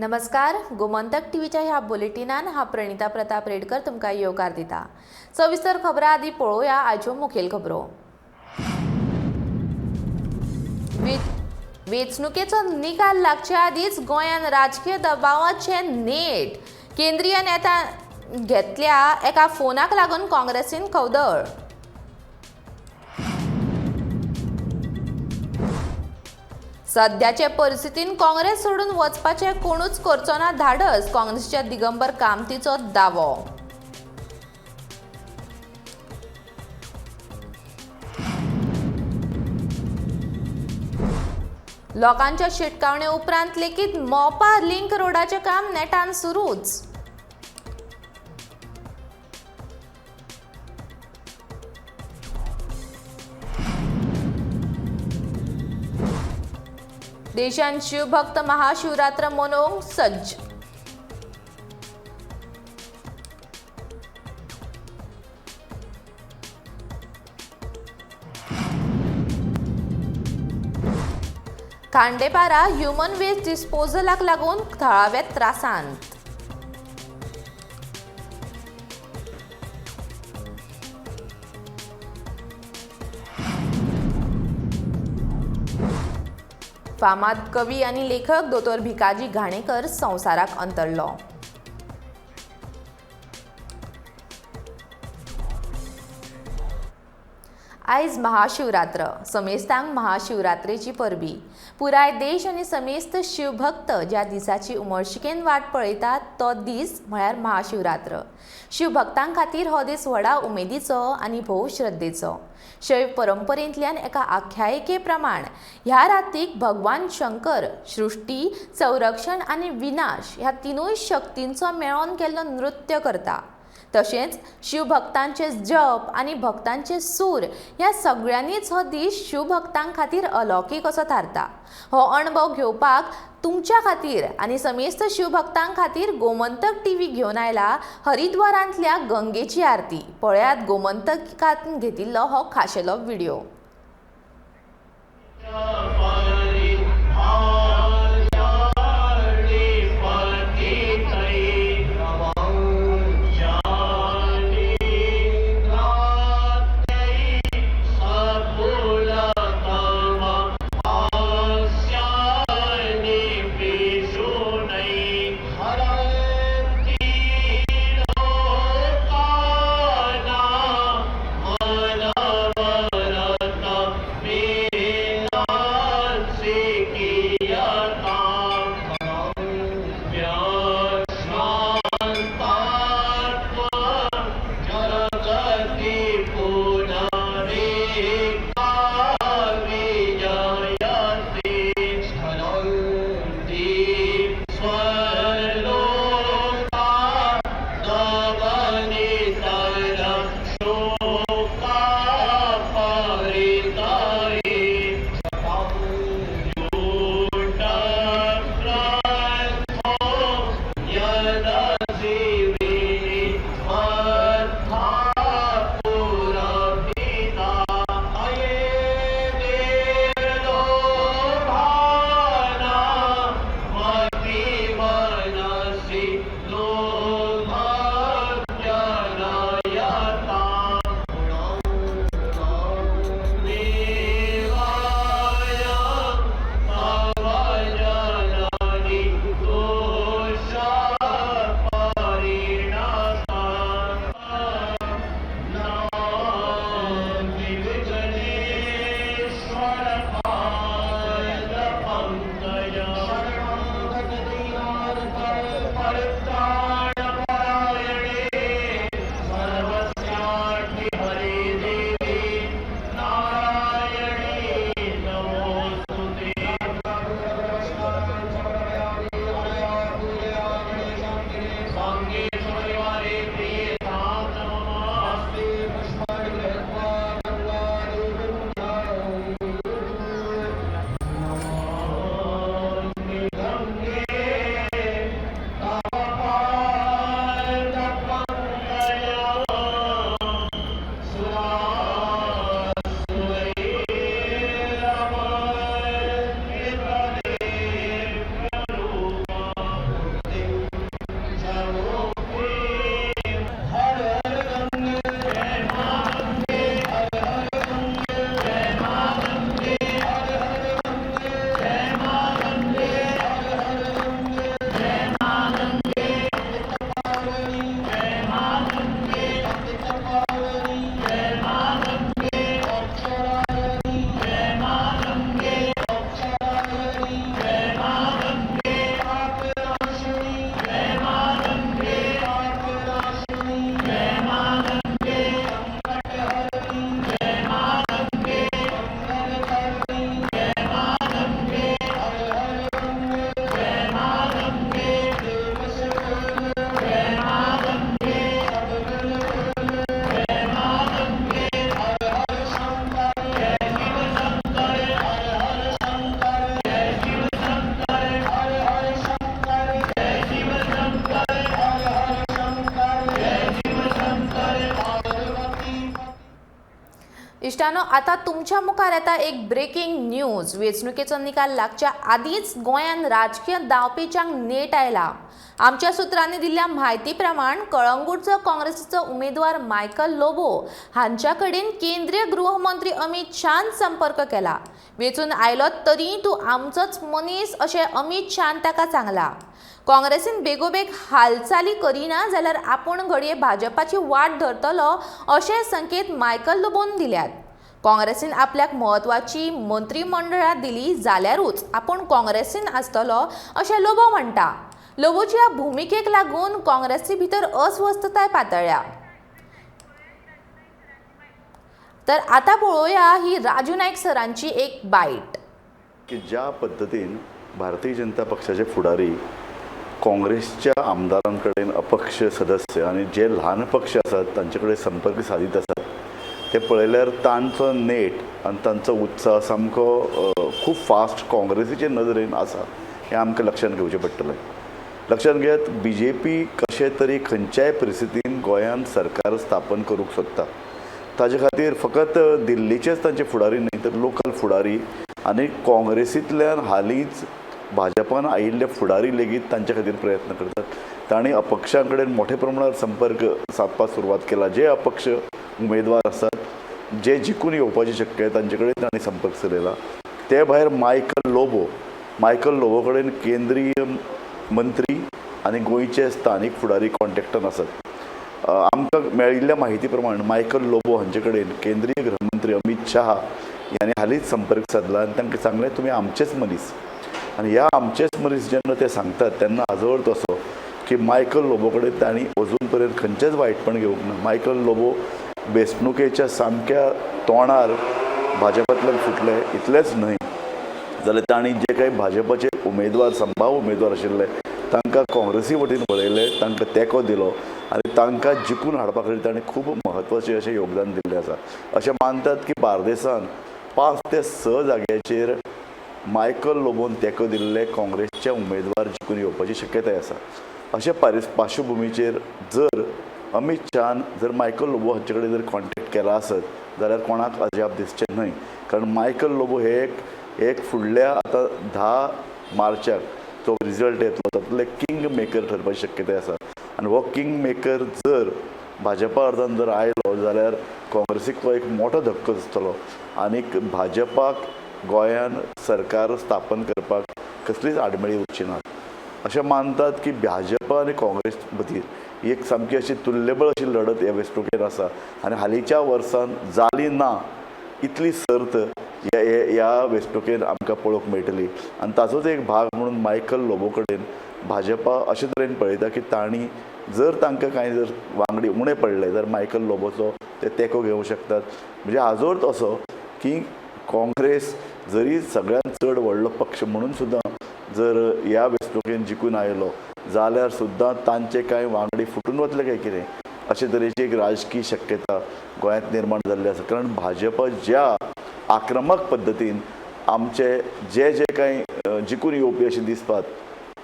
नमस्कार, गोमंतक टीव्हीच्या ह्या बुलेटिनान हा प्रणिता प्रताप रेडकर तुमकां येवकार दिता. सविस्तर खबरां आदी पळोवया आयच्यो मुखेल खबरो. वेंचणुकेचो निकाल लागचे आदींच गोंयांत राजकीय दबावाचे नेट. केंद्रीय नेता घेतल्या एका फोनाक लागून काँग्रेसीन खवदळ. सध्याचे परिस्थितीन काँग्रेस सोडून वचपाचें कोणूच करचो ना धाडस, काँग्रेसीच्या दिगंबर कामतीचो दावो. लोकांच्या शिटकावणे उपरांत लेगीत मोपा लिंक रोडाचें काम नेटान सुरूच. देशांत शिवभक्त महाशिवरात्र मनोवंक सज्ज. खांडेपारा ह्युमन वेस्ट डिस्पोजलाक लागून थळावे त्रासांत. फामाद कवी आनी लेखक दोतोर भिकाजी घाणेकर संवसाराक अंतरलो. आयज महाशिवरात्र, समेस्तांक महाशिवरात्रेची परबी. पुराय देश आनी समेस्त शिवभक्त ज्या दिसाची उमळशिकेन वाट पळयतात तो दीस म्हळ्यार महाशिवरात्र. शिवभक्तां खातीर हो दीस व्हडा उमेदीचो आनी भोव श्रद्धेचो. शैव परंपरेंतल्यान एका आख्यायिके प्रमाण ह्या रातीक भगवान शंकर सृश्टी, संरक्षण आनी विनाश ह्या तिनूय शक्तींचो मेळोन केल्लो नृत्य करता. तशेंच शिवभक्तांचे जप आनी भक्तांचे सूर ह्या सगळ्यांनीच हो दीस शिवभक्तां खातीर अलौकीक असो थारता. हो अणभव घेवपाक तुमच्या खातीर आनी समेस्त शिवभक्तां खातीर गोमंतक टीव्ही घेवन आयला हरिद्वारांतल्या गंगेची आरती. पळयात गोमंतकान घेतिल्लो हो खाशेलो व्हिडिओ. इश्टानो, आतां तुमच्या मुखार येता एक ब्रेकिंग न्यूज. वेंचणुकेचो निकाल लागच्या आदींच गोंयांत राजकीय दावपेचांक नेट आयला. आमच्या सुत्रांनी दिल्ल्या म्हायती प्रमाण कळंगूटचो काँग्रेसीचो उमेदवार मायकल लोबो हांच्या कडेन केंद्रीय गृहमंत्री अमीत शाहन संपर्क केला. वेंचून आयलो तरी तूं आमचोच मनीस अशें अमीत शाहन ताका सांगलां. काँग्रेसीन बेगोबेग हालचाली करिना जाल्यार आपूण घडये भाजपाची वाट धरतलो अशे संकेत मायकल लोबोन दिल्यात. काँग्रेसीन आपल्याक म्हत्वाची मंत्रीमंडळां दिली जाल्यारूच आपूण काँग्रेसीन आसतलो अशें लोबो म्हणटा. लोबोच्या ह्या भुमिकेक लागून काँग्रेसी भितर अस्वस्थताय पातळ्ळ्या. तर आतां पळोवया ही राजू नायक सरांची एक बायट. की ज्या पद्दतीन भारतीय जनता पक्षाचे फुडारी काँग्रेसच्या आमदारां कडेन अपक्ष सदस्य आनी जे ल्हान पक्ष आसात तांचे कडेन संपर्क सादीत आसात ते पळयल्यार तांचो नेट आनी तांचो उत्साह सामको खूब फास्ट काँग्रेसीचे नदरेन आसा हें आमकां लक्षांत घेवचें पडटलें. लक्षांत घेयात, बी जे पी कशें तरी खंयच्याय परिस्थितीन गोंयांत सरकार स्थापन करूंक सोदता. ताजे खातीर फकत दिल्लीचेच तांचे फुडारी न्हय तर लोकल फुडारी आनी काँग्रेसींतल्यान हालींच भाजपान आयिल्ले फुडारी लेगीत तांचे खातीर प्रयत्न करतात. तांणी अपक्षां कडेन मोठे प्रमाणार संपर्क सादपाक सुरवात केला. जे अपक्ष उमेदवार आसात जे जिखून येवपाची शक्य तांचे कडेन तांणी संपर्क चलयला. ते भायर मायकल लोबो, मायकल लोबो कडेन केंद्रीय मंत्री आनी गोंयचे स्थानीक फुडारी कॉन्टेक्टान आसात. आमकां मेळिल्ल्या म्हायती प्रमाण मायकल लोबो हांचे कडेन केंद्रीय गृहमंत्री अमीत शहा यांनी हालींच संपर्क सादला आनी तांकां सांगलें तुमी आमचेच मनीस. आनी ह्या आमचेच मनीस जेन्ना ते सांगतात तेन्ना हाजो अर्थ असो की मायकल लोबो कडेन तांणी अजून पर्यंत खंयचेंच वायटपण घेवंक ना. मायकल लोबो वेंचणुकेच्या सामक्या तोंडार भाजपांतल्यान फुटले. इतलेंच न्हय जाल्यार तांणी जे कांय भाजपाचे उमेदवार, संभाव्य उमेदवार आशिल्ले तांकां काँग्रेसी वटेन वळयले, तांकां तेंको दिलो आनी तांकां जिखून हाडपा खातीर तांणी खूब म्हत्वाचें अशें योगदान दिल्लें आसा. अशें मानतात की बार्देसान 5 ते 6 जाग्याचेर मायकल लोबोन तेंको दिल्ले काँग्रेसचे उमेदवार जिखून येवपाची शक्यताय आसा. अशे पार्श्वभुमीचेर जर अमीत शहान जर मायकल लोबो हांचे कडेन जर कॉन्टेक्ट केला आसत जाल्यार कोणाक अजाप दिसचें न्हय. कारण मायकल लोबो हे एक फुडल्या आतां 10 मार्चाक जो रिजल्ट येतलो तातूंतले किंग मेकर ठरपाची शक्यताय आसा. आनी हो किंग मेकर जर भाजपा अर्दान जर आयलो जाल्यार काँग्रेसीक तो एक मोठो धक्को आसतलो आनीक भाजपाक गोंयांत सरकार स्थापन करपाक कसलीच आडमेळी उरची ना. अशें मानतात की भाजपा आनी काँग्रेस मदीं एक सामकी अशी तुल्यबळ अशी लढत ह्या वेंचणुकेन आसा आनी हालींच्या वर्सान जाली ना इतली सर्त ह्या वेंचणुकेन आमकां पळोवंक मेळटली. आनी ताचोच एक भाग म्हणून मायकल लोबो कडेन भाजपा अशे तरेन पळयता की तांणी जर तांकां कांय जर वांगडी उणे पडले जाल्यार मायकल लोबोचो ते तेंको घेवंक शकतात. म्हणजे हाजो अर्थ असो की काँग्रेस जरी सगळ्यांत चड व्हडलो पक्ष म्हणून सुद्दां जर ह्या वेंचणुकेन जिखून आयलो जाल्यार सुद्दां तांचे कांय वांगडी फुटून वतले काय कितें अशे तरेची एक राजकीय शक्यता गोंयांत निर्माण जाल्ली आसा. कारण भाजपा ज्या आक्रमक पद्दतीन आमचे जे जे कांय जिखून येवपी अशें दिसपात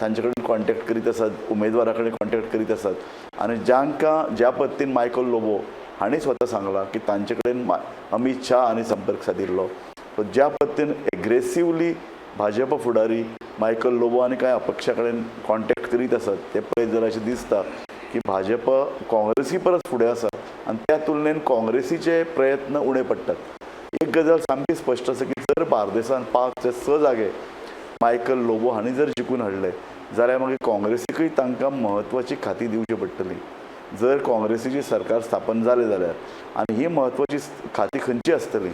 तांचे कडेन कॉन्टेक्ट करीत आसात, उमेदवारा कडेन कॉन्टेक्ट करीत आसात आनी जांकां ज्या पद्दतीन मायकल लोबो हांणी स्वता सांगलां की तांचे कडेन अमीत शाह हांणी संपर्क सादिल्लो, ज्या पद्दतीन एग्रेसिवली भाजपा फुडारी मायकल लोबो आनी कांय अपक्षा कडेन कॉन्टेक्ट करीत आसात ते पळयत जाल्यार अशें दिसता की भाजपा काँग्रेसी परस फुडें आसा आनी त्या तुलनेन काँग्रेसीचे प्रयत्न उणे पडटात. एक गजाल सामकी स्पश्ट आसा की जर बार्देसान 5 ते 6 जागे मायकल लोबो हांणी जर जिखून हाडले जाल्यार मागीर काँग्रेसीकूय तांकां म्हत्वाची खाती दिवची पडटली जर काँग्रेसीची सरकार स्थापन जालें जाल्यार. आनी ही म्हत्वाची खाती खंयची आसतली,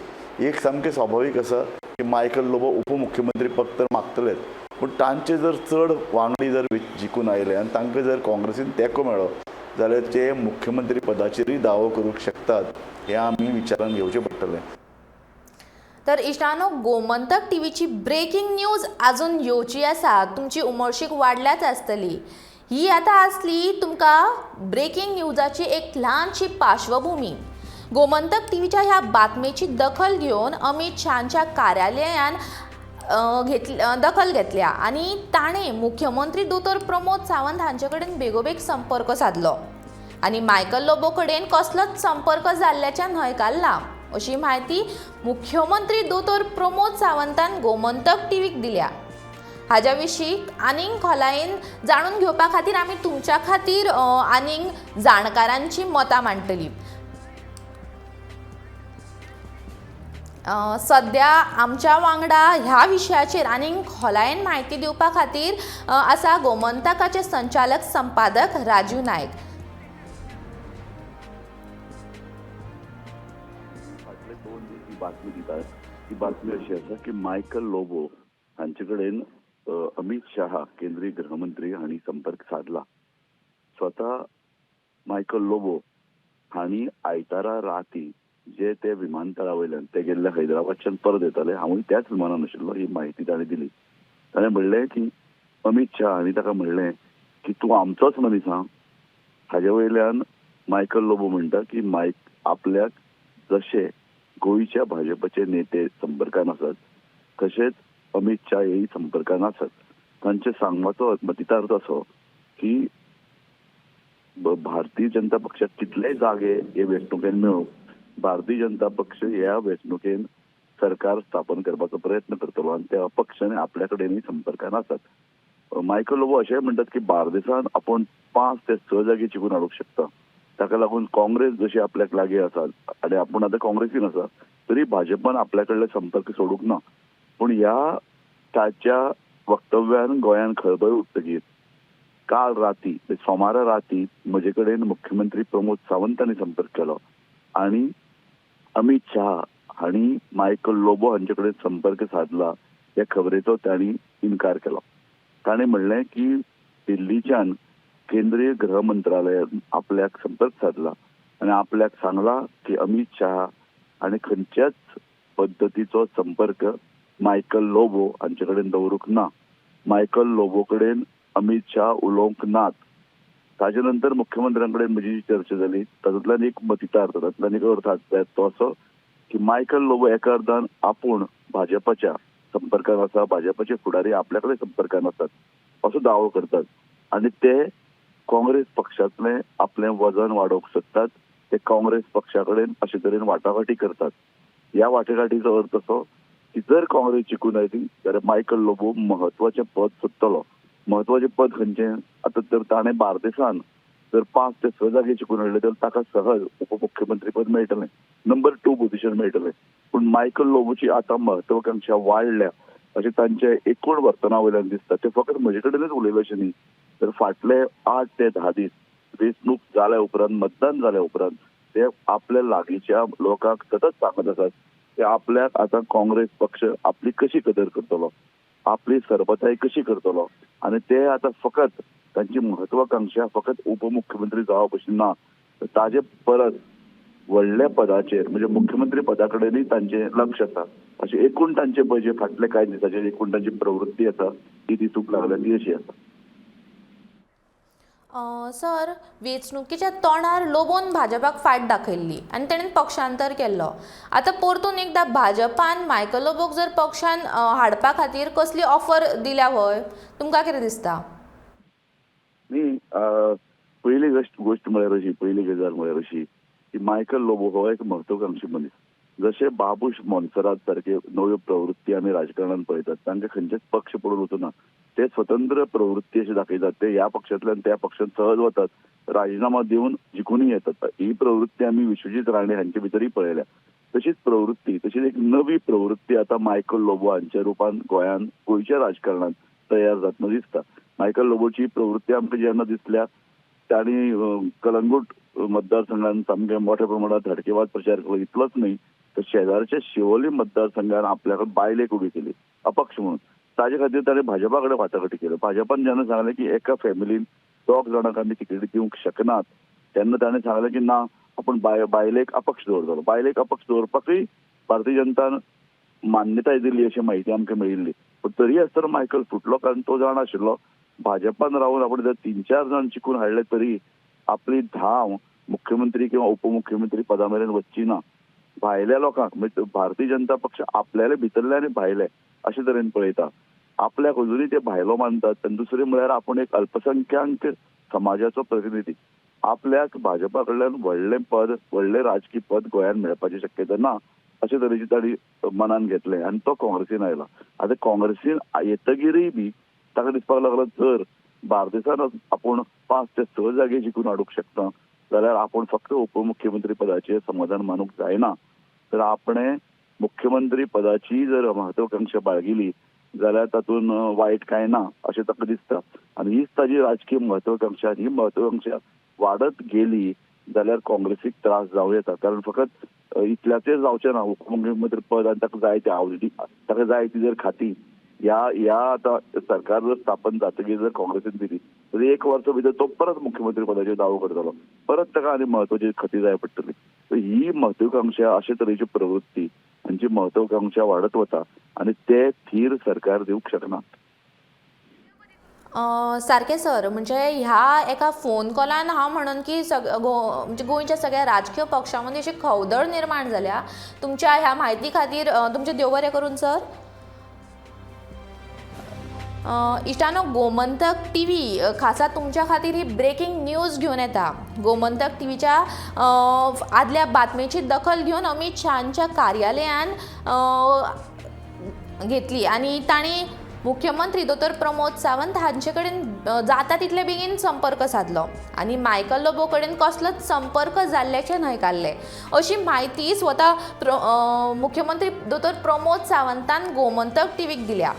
एक सामकें स्वाभावीक आसा की मायकल लोबो उपमुख्यमंत्री पद तर मागतलेच, पूण तांचे जर चड वांगडी जर जिखून आयले आनी तांकां जर काँग्रेसीन तेंको मेळ्ळो जाल्यार ते मुख्यमंत्री पदाचेरूय दावो करूंक शकतात हें आमी विचारान घेवचें पडटलें. तर इश्टानो, गोमंतक टीव्हीची ब्रेकिंग न्यूज अजून येवची आसा. तुमची उमळशीक वाडल्याच आसतली. ही आतां आसली तुमकां ब्रेकिंग न्यूजाची एक ल्हानशी पार्श्वभुमी. गोमंतक टीव्हीच्या ह्या बातमेची दखल घेवन अमीत शहाच्या कार्यालयान दखल घेतल्या आनी ताणें मुख्यमंत्री दोतोर प्रमोद सावंत हांचे कडेन बेगोबेग संपर्क सादलो आनी मायकल लोबो कडेन कसलोच संपर्क जाल्ल्याचें न्हयकारलां. अशी म्हायती मुख्यमंत्री दोतोर प्रमोद सावंतान गोमंतक टीव्हीक दिल्या. हाज्या विशीं आनीक खोलायेन जाणून घेवपा खातीर आमी तुमच्या खातीर आनीक जाणकारांची मतां मांडटली. सद्या आमच्या वांगडा ह्या विशयाचेर आनीक खोलायेन म्हायती दिवपा खातीर आसा गोमंतकाचे संचालक संपादक राजू नायक. फाटले 2 दीस ही बातमी दितात. ही बातमी अशी आसा की मायकल लोबो हांचे कडेन अमित शहा केंद्रीय गृहमंत्री हांणी संपर्क साधला. स्वता मायकल लोबो हांणी आयतारा राती जे ते विमानतळा वयल्यान ते गेल्ले हैदराबादच्यान परत येताले, हांवूय त्याच विमानान आशिल्लो, ही म्हायती ताणें दिली. ताणें म्हणलें की अमित शहा हांणी ताका म्हणलें की तूं आमचोच मनीस आं. हाजे वयल्यान मायकल लोबो म्हणटा की आपल्याक जशे गोंयच्या भाजपाचे नेते संपर्कान आसात तशेंच अमित शहा हेय संपर्कान आसात. तांचे सांगपाचो मतितार्थ असो की भारतीय जनता पक्षाक कितलेय जागे हे वेंचणुकेन मेळूं, भारतीय जनता पक्ष ह्या वेंचणुकेन सरकार स्थापन करपाचो प्रयत्न करतलो आनी त्या अपक्षान आपल्या कडेनूय संपर्कान आसात. मायकल लोबो अशेंय म्हणटात की बार्देसान आपूण 5 ते 6 जागे जिखून हाडूंक शकता. ताका लागून काँग्रेस जशी आपल्याक लागीं आसा आनी आपूण आतां काँग्रेसीन आसा तरी भाजपान आपल्या कडले संपर्क सोडूंक ना. पूण ह्या ताच्या वक्तव्यान गोंयान खळबळ उठतकीर काल राती सोमारा राती म्हजे कडेन मुख्यमंत्री प्रमोद सावंत हांणी संपर्क केलो आनी अमित शहा हांणी मायकल लोबो हांचे कडेन संपर्क साधला ह्या खबरेचो तांणी इन्कार केलो. ताणें म्हणलें की दिल्लीच्यान केंद्रीय गृह मंत्रालयान आपल्याक संपर्क साधला आनी आपल्याक सांगला की अमित शहा हांणी खंयच्याच पद्दतीचो संपर्क मायकल लोबो हांचे कडेन दवरूंक ना. मायकल लोबो कडेन अमित शहा उलोवंक नात. ताजे नंतर मुख्यमंत्र्यां कडेन म्हजी चर्चा जाली. तातूंतल्यान एक मतितार्थ, तातूंतल्यान एक अर्थ आसता तो असो की मायकल लोबो एका अर्थान आपूण भाजपाच्या संपर्कान आसा, भाजपाचे फुडारी आपल्या कडेन संपर्कान आसात असो दावो करतात आनी ते काँग्रेस पक्षांतलें आपलें वजन वाडोवंक सोदतात. ते काँग्रेस पक्षा कडेन अशे तरेन वाटाघाटी करतात. ह्या वाटाघाटीचो अर्थ असो की जर काँग्रेस जिखून आयली जाल्यार मायकल लोबो म्हत्वाचें पद सोदतलो. म्हत्वाचें पद खंयचें? आतां जर ताणें बार्देसान जर 5 ते 6 जागे जिखून हाडले तर ताका सहज उपमुख्यमंत्री पद मेळटलें, नंबर 2 पोझिशन मेळटलें. पूण मायकल लोबोची आतां महत्वाकांक्षा वाडल्या अशें तांचे एकूण वर्तना वयल्यान दिसता. ते फकत म्हजे कडेनच उलयले अशें न्ही, तर फाटले 8 ते 10 दीस वेंचणूक जाल्या उपरांत, मतदान जाल्या उपरांत ते आपल्या लागींच्या लोकांक सतत सांगत आसात की आपल्याक आतां काँग्रेस पक्ष आपली कशी कदर करतलो, आपली सरबताय कशी करतलो आनी ते आतां फकत तांची महत्वाकांक्षा फकत उपमुख्यमंत्री जावप अशी ना, तर ताजे परस व्हडल्या पदाचेर म्हणजे मुख्यमंत्री पदा कडेनूय तांचें लक्ष आसा. अशें एकूण तांचे पळय जे फाटले कांय दिसाचेर एकूण तांची प्रवृत्ती आसा ती दिसूंक लागल्या, ती अशी आसा. सर, वेंचणुकेच्या तोंडार लोबोन भाजपाक फायट दाखयल्ली आनी तेणेन पक्षांतर केल्लो. आतां परतून एकदां भाजपान मायकल लोबोक जर पक्षान हाडपा खातीर कसली ऑफर दिल्या व्हय, तुमकां कितें दिसता? न्ही, पयली गोश्ट म्हळ्यार अशी, पयली गजाल म्हळ्यार अशी की मायकल लोबो हो एक महत्वाकांक्षी मनीस. जशे बाबूश मोन्सेरात सारके नव्यो प्रवृत्ती आमी राजकारणान पळयतात, तांकां खंयचेच पक्ष पडून वचना, ते स्वतंत्र प्रवृत्ती अशी दाखयतात. ते ह्या पक्षांतल्यान त्या पक्षांत सहज वतात, राजीनामा दिवन जिखूनय येतात. ही प्रवृत्ती आमी विश्वजीत राणे हांचे भितरूय पळयल्या. तशीच प्रवृत्ती, तशीच एक नवी प्रवृत्ती आतां मायकल लोबो हांच्या रुपान गोंयान, गोंयच्या राजकारणांत तयार जातना दिसता. मायकल लोबोची प्रवृत्ती आमकां जेन्ना दिसल्या, तांणी कलंगूट मतदारसंघान सामकें मोठ्या प्रमाणात धडकेवाद प्रचार केलो. इतलोच न्ही तर शेजारच्या शिवोली मतदारसंघान आपल्याकडे बायलेक उबी केली अपक्ष म्हणून. ताजे खातीर ताणें भाजपा कडेन वाटाघाटी केल्यो. भाजपान जेन्ना सांगलें की एका फॅमिलीन 2 जाणांक आमी तिकेटी दिवंक शकनात, तेन्ना ताणें सांगलें की ना, आपूण बायलेक अपक्ष दवरतलो. बायलेक अपक्ष दवरपाकूय भारतीय जनतान मान्यताय दिली अशी म्हायती आमकां मेळिल्ली. पूण तरी आसतना मायकल फुटलो, कारण तो जाण आशिल्लो भाजपान रावन आपण जर 3-4 जाण जिखून हाडले तरी आपली धांव मुख्यमंत्री किंवा उपमुख्यमंत्री पदा मेरेन वचची ना. भायल्या लोकांक म्हणजे भारतीय जनता पक्ष आपल्याले भितरले आनी भायले अशे तरेन पळयता. आपल्याक अजुनूय ते भायलो मानतात. आनी दुसरें म्हळ्यार आपूण एक अल्पसंख्याक समाजाचो प्रतिनिधी. आपल्याक भाजपा कडल्यान व्हडलें पद, व्हडलें राजकी पद गोंयांत मेळपाची शक्यता ना अशे तरेची ताणी मनान घेतलें आनी तो काँग्रेसीन आयला. आतां काँग्रेसीन येतगीरय बी ताका दिसपाक लागलो जर बार्देसान आपूण 5 ते 6 जागे जिखून हाडूंक शकता जाल्यार आपूण फक्त उपमुख्यमंत्री पदाचेर समाधान मानूंक जायना, तर आपणें मुख्यमंत्री पदाची जर महत्वाकांक्षा बाळगिली जाल्यार तातूंत वायट कांय ना अशें ताका दिसता. आनी हीच ताजी राजकीय महत्वाकांक्षा, ही महत्वाकांक्षा वाडत गेली जाल्यार काँग्रेसीक त्रास जावं येता. कारण फकत इतल्याचेर जावचें ना, उपमुख्यमंत्री पद आनी ताका जाय ती आवडी, ताका जाय ती जर खाती ह्या ह्या आतां सरकार जर स्थापन जातकीर जर काँग्रेसीन दिली तर एक वर्सा भितर तो परत मुख्यमंत्री पदाचेर दावो करतलो, परत ताका आनी म्हत्वाची खती जाय पडटली. तर ही महत्वाकांक्षा, अशे तरेची प्रवृत्ती हांची महत्वाकांक्षा वाडत वता आनी ते थीर सरकार दिवंक शकना. सारकें सर, म्हणजे ह्या एका फोन कॉलान हांव म्हणून की म्हणजे गोंयच्या सगळ्या राजकीय पक्षां मदीं अशी खवदळ निर्माण जाल्या. तुमच्या ह्या म्हायती खातीर तुमचें देव बरें करून सर. इश्टानो, गोमंतक टीव्ही खासा तुमच्या खातीर ही ब्रेकिंग न्यूज घेवन येता. गोमंतक टीव्हीच्या आदल्या बातमेची दखल घेवन अमीत शहाच्या कार्यालयान घेतली आनी तांणी मुख्यमंत्री दोतोर प्रमोद सावंत हांचे कडेन जाता तितले बेगीन संपर्क सादलो आनी मायकल लोबो कडेन कसलोच संपर्क जाल्ल्याचें न्हयकारलें अशी म्हायती स्वता मुख्यमंत्री दोतोर प्रमोद सावंतान गोमंतक टीव्हीक दिल्या.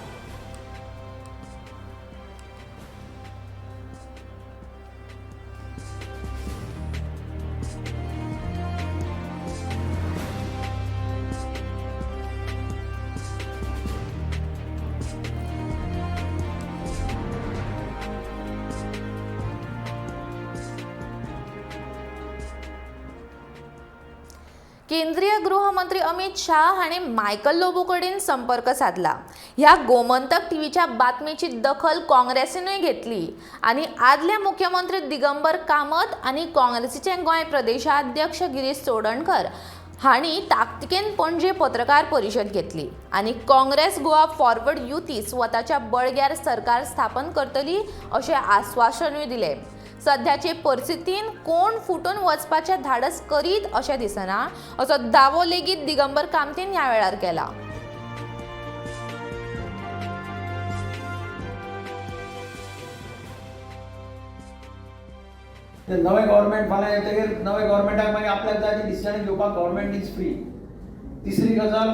केंद्रीय गृहमंत्री अमित शाह हांणी मायकल लोबो कडेन संपर्क सादला. ह्या गोमंतक टीव्हीच्या बातमेची दखल काँग्रेसीनूय घेतली आनी आदले मुख्यमंत्री दिगंबर कामत आनी काँग्रेसीचे गोंय प्रदेशाध्यक्ष गिरीश चोडणकर हांणी ताकतिकेन पणजे पत्रकार परिशद घेतली आनी काँग्रेस गोवा फॉरवर्ड युती स्वताच्या बळग्यार सरकार स्थापन करतली अशें आस्वासनूय दिलें. सध्याचे परिस्थितीन कोण फुटून वचपाचें धाडस करीत अशें दिसना असो दावो लेगीत दिगंबर कामतीन ह्या वेळार केला. नवें गव्हर्मेंट फाल्यां येतकीर नवें गव्हर्मेंटाक मागीर आपल्याक जाय ती डिसिजन घेवपाक गव्हर्मेंट is free. तिसरी गजाल,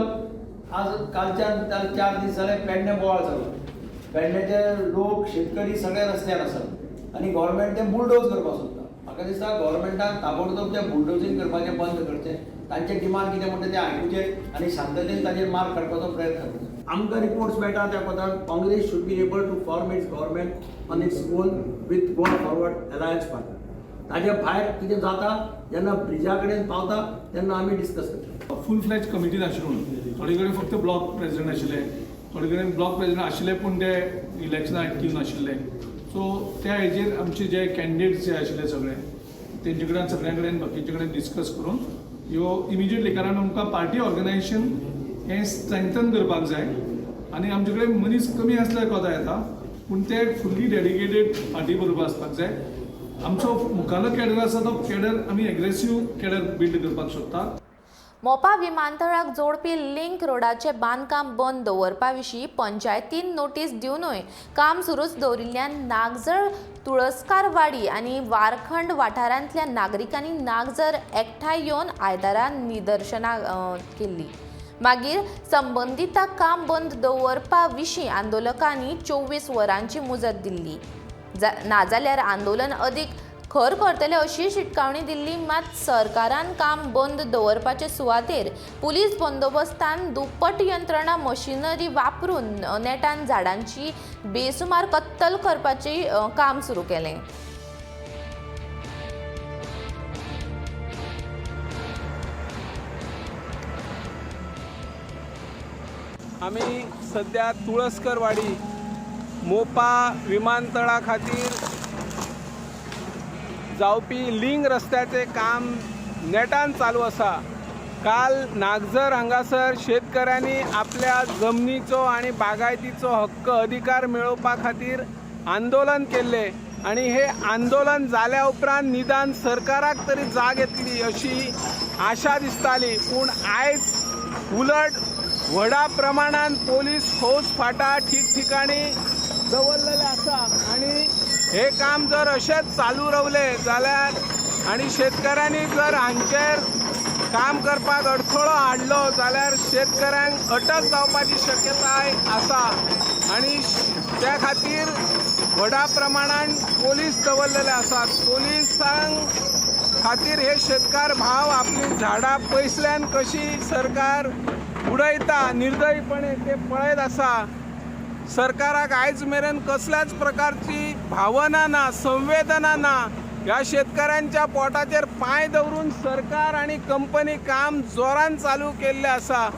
आज कालच्यान 4 दीस जाले पेडणे बोवाळ जालो, पेडण्याचे लोक शेतकरी सगळे रस्त्यार आसात आनी गव्हर्मेंट ते बुलडोज करपाक सोदता. म्हाका दिसता गव्हर्मेंटान ताबडतोब ते बुलडोजींग करपाचें बंद करचें, तांचे डिमांड कितें म्हणटा तें आयकुचें आनी शांततेन ताजेर मार्ग काडपाचो प्रयत्न करचो. आमकां रिपोर्ट्स मेळटा त्या पत्रान Congress should be able to form its government on its own with Goa Forward alliance partner. ताजे भायर कितें जाता जेन्ना ब्रिजा कडेन पावता तेन्ना आमी डिस्कस करता. फूल फ्लॅज कमिटी नाशिल्ली म्हणून थोडे कडेन फक्त ब्लॉक प्रेसिडेंट आशिल्ले, थोडे कडेन ब्लॉक प्रेसिडेंट आशिल्ले पूण ते इलेक्शनाक एक्टीव नाशिल्ले. सो त्या हेजेर आमचे जे कॅन्डिडेट्स जे आशिल्ले सगळे तेंचे कडेन सगळ्यां कडेन बाकीचे कडेन डिस्कस करून ह्यो इमिजिएटली, कारण आमकां पार्टी ऑर्गनायझेशन हें स्ट्रेंथन करपाक जाय आनी आमचे कडेन मनीस कमी आसल्यार कोता येता पूण ते फुल्ली डेडिकेटेड पार्टी बरोबर आसपाक जाय. आमचो मुखालो कॅडर आसा तो कॅडर आमी एग्रेसीव कॅडर बिल्ड करपाक सोदता. मोपा विमानतळाक जोडपी लिंक रोडाचें बांदकाम बंद दवरपा विशीं पंचायतीन नोटीस दिवनूय काम सुरूच दवरिल्ल्यान नागझर तुळसकारवाडी आनी वारखंड वाठारांतल्या नागरिकांनी नागझर एकठांय येवन आयतारा निदर्शनां केल्ली. मागीर संबंदितांक काम बंद दवरपा विशीं आंदोलकांनी 24 वरांची मुजत दिल्ली, नाजाल्यार आंदोलन अदीक खर करतले अशी शिटकावणी दिल्ली. मात सरकारान काम बंद दवरपाचे सुवातेर पुलीस बंदोबस्तान दुप्पट यंत्रणा मशिनरी वापरून नेटान झाडांची बेसुमार कत्तल करपाचें काम सुरू केलें. आमी सद्या तुळसकरवाडी मोपा विमानतळा खातीर जावपी लिंग रस्त्याचें काम नेटान चालू आसा. काल नागझर हांगासर शेतकऱ्यांनी आपल्या जमनीचो आनी बागायतीचो हक्क अधिकार मेळोवपा खातीर आंदोलन केल्लें. आनी हे आंदोलन जाल्या उपरांत निदान सरकाराक तरी जाग येतली अशी आशा दिसताली, पूण आयज उलट व्हडा प्रमाणान पोलीस फौज फाटा ठिकठिकाणी दवरलेले आसा आनी हे काम जर अशेंच चालू रावलें जाल्यार आनी शेतकऱ्यांनी जर हांचेर काम करपाक अडथळो हाडलो जाल्यार शेतकऱ्यांक अटक जावपाची शक्यताय आसा आनी त्या खातीर व्हडा प्रमाणान पोलीस दवरलेले आसात। पोलिसांक खातीर हे शेतकार भाव आपली झाडां पयसल्यान कशी सरकार उडयता निर्दयीपणे ते पळयत आसा। सरकाराक आयज मेरेन कसल्याच प्रकारची भावना ना, संवेदना ना। ह्या शेतकऱ्यांच्या पोटाचेर पांय दवरून सरकार आनी कंपनी काम जोरान चालू केल्लें आसा।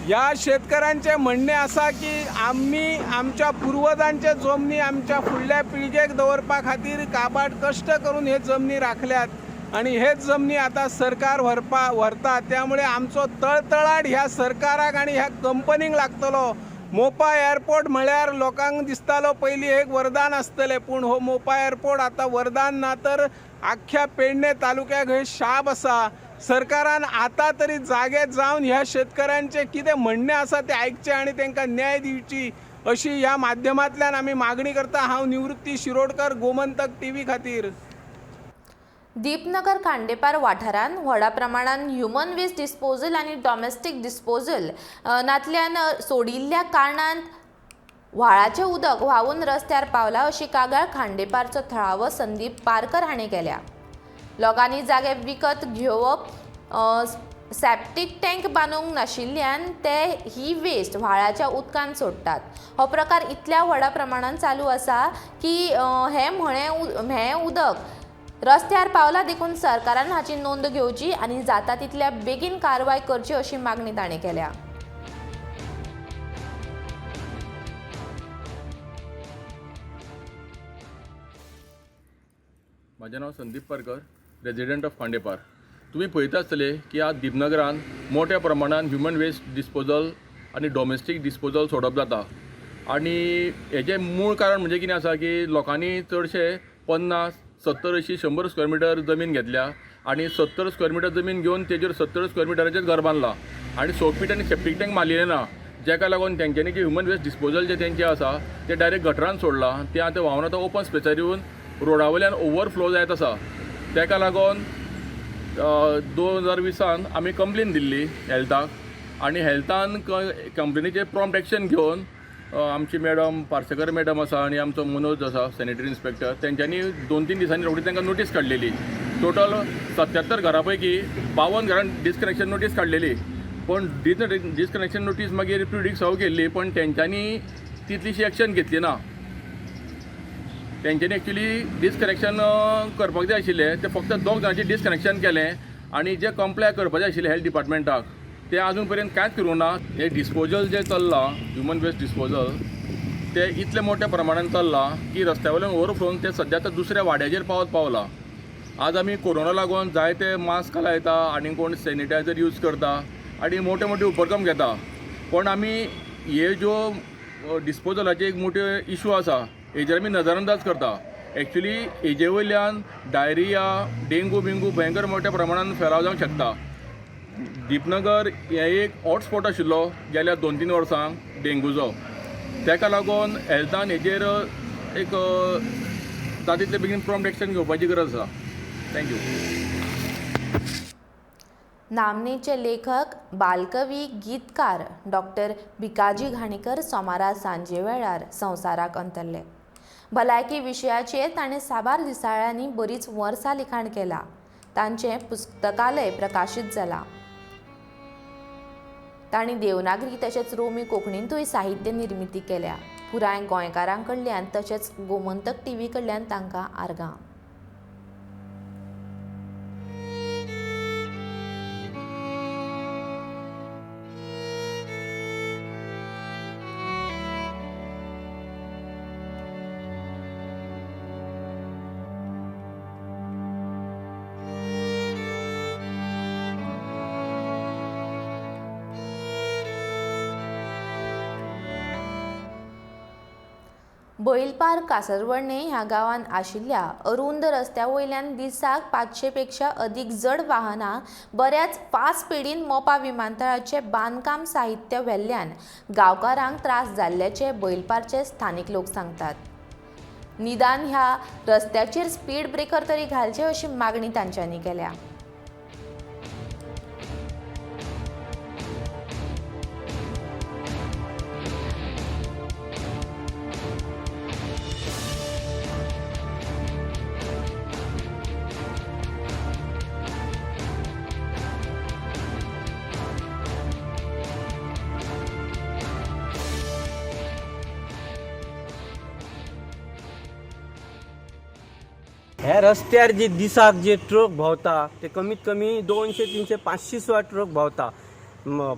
ह्या शेतकऱ्यांचें म्हणणें आसा की आमी आमच्या पुर्वजांचे जमनी आमच्या फुडल्या पिळगेक दवरपा खातीर काबाड कश्ट करून हे जमनी राखल्यात आनी हेच जमनी आतां सरकार व्हरता, त्यामुळे आमचो तळतळाट ह्या सरकाराक आनी ह्या कंपनीक लागतलो। मोपा एअरपोर्ट म्हळ्यार लोकांक दिसतालो पयलीं एक वरदान आसतलें, पूण हो मोपा एअरपोर्ट आतां वरदान ना तर आख्ख्या पेडणे तालुक्याक हे शाप आसा। सरकारान आतां तरी जागे जावन ह्या शेतकऱ्यांचें कितें म्हणणें आसा तें आयकचें आनी तांकां न्याय दिवची अशी ह्या माध्यमांतल्यान आमी मागणी करता। हांव निवृत्ती शिरोडकर, गोमंतक टीव्ही खातीर। दीपनगर खांडेपार वाठारांत व्हडा प्रमाणान ह्युमन वेस्ट डिस्पोजल आनी डॉमेस्टीक डिस्पोजल नातल्यान सोडिल्ल्या कारणान व्हाळाचें उदक व्हांवून रस्त्यार पावला अशी कागाळ खांडेपारचो थळावो संदीप पारकर हाणें केल्या। लोकांनी जागे विकत घेवप सॅप्टीक टँक बांदूंक नाशिल्ल्यान ते ही वेस्ट व्हाळाच्या उदकान सोडटात। हो प्रकार इतल्या व्हडा प्रमाणान चालू आसा की हें उदक रस्त्यार पावला देखून सरकारान हाची नोंद घेवची आनी जाता तितल्या बेगीन कारवाय करची अशी मागणी ताणें केल्या। म्हाजें नांव संदीप पारकर, रेजिडंट ऑफ खांडेपार। तुमी पळयता आसतले की आज दीपनगरान मोठ्या प्रमाणान ह्युमन वेस्ट डिस्पोजल आनी डॉमेस्टीक डिस्पोजल सोडप जाता आनी हेजें मूळ कारण म्हणजे कितें आसा की लोकांनी चडशे 50, 70, 80, 100 स्क्वेअर मिटर जमीन घेतल्या आनी 70 स्क्वेअर मिटर जमीन घेवन तेजेर 70 स्क्वेअर मिटराचेर घर बांदलां आनी सोपीट आनी सेप्टीक टँक मारलेलें ना, जेका लागून तेंच्यांनी जे ह्युमन वेस्ट डिस्पोजल जे तेंचें आसा तें डायरेक्ट गटरान सोडलां। तें आतां व्हांवन आतां ओपन स्पेसार येवन रोडा वयल्यान ओवरफ्लो जायत आसा। तेका लागून 2020 आमी कंप्लेन दिल्ली हेल्थाक आनी हेल्थान कंप्लेनीचेर प्रॉम्प्ट एक्शन घेवन आमची मॅडम पार्सेकर मॅडम आसा आनी आमचो मनोज आसा सॅनिटरी इन्स्पेक्टर, तेंच्यांनी 2-3 दिसांनी रोखडी तांकां नोटीस काडलेली। टोटल 77 घरां पैकी 52 घरांक डिस्कनेक्शन नोटीस काडलेली, पूण डिस्कनेक्शन नोटीस मागीर प्रिडिक सर्व केल्ली, पण तेंच्यांनी तितलीशी एक्शन घेतली ना। तेंच्यांनी एक्चुली डिस्कनेक्शन करपाक जाय आशिल्लें, तें फक्त 2 जाणांचें डिस्कनेक्शन केलें आनी जे कंप्लाय करपाचें आशिल्लें हेल्थ डिपार्टमेंटाक तें आजून पर्यंत कांयच करूंक ना। हें डिस्पोजल जें चल्लां ह्युमन वेस्ट डिस्पोजल तें इतले मोठ्या प्रमाणान चल्लां की रस्त्या वयल्यान ओवरफ्लो तें सद्या आतां दुसऱ्या वाड्याचेर पावत पावलां। आज आमी कोरोना लागून जायते मास्क लायता आनी कोण सॅनिटायझर यूज करता आनी मोठे मोठे उपक्रम घेता, पूण आमी हे ज्यो डिस्पोजलाचे एक मोठे इशू आसा हेजेर आमी नजरअंदाज करता। एक्चुली हेजे वयल्यान डायरिया, डेंगू बिंगू भयंकर मोठ्या प्रमाणान फैलाव जावंक शकता। दीपनगर हें एक हॉटस्पॉट आशिल्लो गेल्या 2-3 वर्सांक डेंगूचो, तेका लागून हेल्थान हेजेर एक जाता तितले बेगीन प्रॉम्प्ट एक्शन घेवपाची गरज आसा। Thank you. नामनेचे लेखक, बालकवी, गीतकार डॉक्टर भिकाजी घाणेकर सोमारा सांजे वेळार संवसाराक अंतरले। भलायकी विशयाचेर ताणें साबार दिसाळ्यांनी बरीच वर्सां लिखाण केलां। तांचें पुस्तकालय प्रकाशीत जालां। तांणी देवनागरी तशेंच रोमी कोंकणींतूय साहित्य निर्मिती केल्या। पुराय गोंयकारां कडल्यान तशेंच गोमंतक टीव्ही कडल्यान तांकां आर्गां। बैलपार कासरवर्णे ह्या गांवांत आशिल्ल्या अरुंद रस्त्या वयल्यान दिसाक 500 पेक्षा अदीक जड वाहनां बऱ्याच फास्ट स्पिडीन मोपा विमानतळाचे बांदकाम साहित्य व्हेल्ल्यान गांवकारांक त्रास जाल्ल्याचे बैलपारचे स्थानीक लोक सांगतात. निदान ह्या रस्त्याचेर स्पीड ब्रेकर तरी घालचे अशी मागणी तांच्यांनी केल्या. हे रस्त्यार जे दिसाक जे ट्रक भोंवता ते कमीत कमी 200 300 500 सुद्दां ट्रक भोंवता.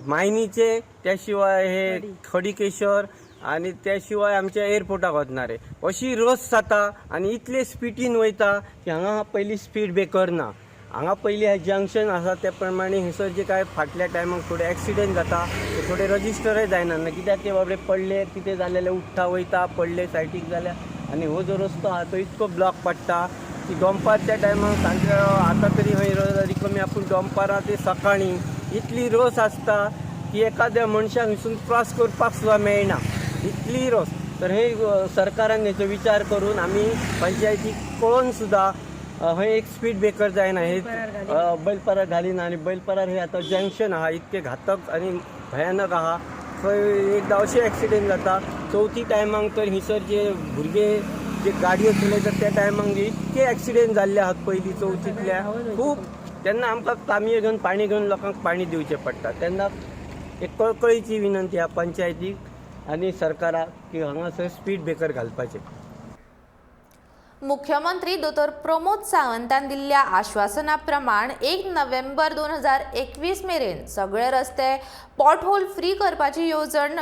मायनीचे, त्या शिवाय हे खडीकेश्वर आनी त्या शिवाय आमच्या एअरपोर्टाक वचणारे अशी रस जाता आनी इतले स्पिडीन वयता की हांगा पयलीं स्पीड ब्रेकर ना. हांगा पयलीं हे जंक्शन आसा त्या प्रमाणे हयसर जे काय फाटल्या टायमाक थोडे एक्सिडंट जाता ते थोडे रजिस्टरय जायना ना, कित्याक ते बाबडे पडले कितें जालें उठ्ठा वयता पडले सायडीक जाल्यार. आनी हो जो रस्तो आहा तो इतको ब्लॉक पडटा की दनपारच्या टायमाक सांजे आतां तरी खंय रिकमी आपूण दनपारां ते सकाळीं इतली रोस आसता की एखाद्या मनशाक हयसून क्रॉस करपाक सुद्दां मेळना, इतली रोस. तर हे सरकारान हेचो विचार करून आमी पंचायतीक कळोवन सुद्दां हय एक स्पीड ब्रेकर जायना, हे बैलपारार घालिना. आनी बैलपारार हे आतां जंक्शन आहा, इतकें घातक आनी भयानक आहा. खंय एकदां अशें एक्सिडेंट जाता चवथी टायमाक तर हयसर जे भुरगे जे गाडयो चलयतात त्या टायमाक इतके एक्सिडेंट जाल्ले आहात पयलीं चवथींतल्या खूब. तेन्ना आमकां तांबयो घेवन पाणी घेवन लोकांक पाणी दिवचें पडटा. तेन्ना एक कळकळीची विनंती आहा पंचायतीक आनी सरकाराक की हांगासर स्पीड ब्रेकर घालपाचें. मुख्यमंत्री दोतोर प्रमोद सावंतान दिल्ल्या आश्वासना प्रमाण 1 नोव्हेंबर 2021 मेरेन सगळे रस्ते पॉटहोल फ्री करपाची येवजण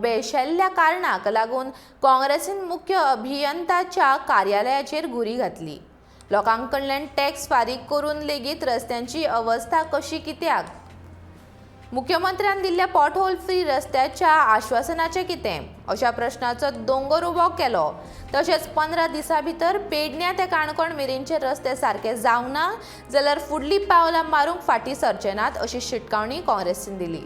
बेळशेल्ल्या कारणाक लागून काँग्रेसीन मुख्य अभियंताच्या कार्यालयाचेर घुरी घातली. लोकां कडल्यान टॅक्स फारीक करून लेगीत रस्त्यांची अवस्था कशी कित्याक? मुख्यमंत्र्यान दिल्ल्या पॉटहोल फ्री रस्त्याच्या आश्वासनाचें कितें अशा प्रश्नाचो दोंगर उबो केलो. तशेंच 15 दिसां भितर पेडण्या ते काणकोण मेरेनचे रस्ते सारके जावंक ना जाल्यार फुडलीं पावलां मारूंक फाटीं सरचे नात अशी शिटकावणी काँग्रेसीन दिली.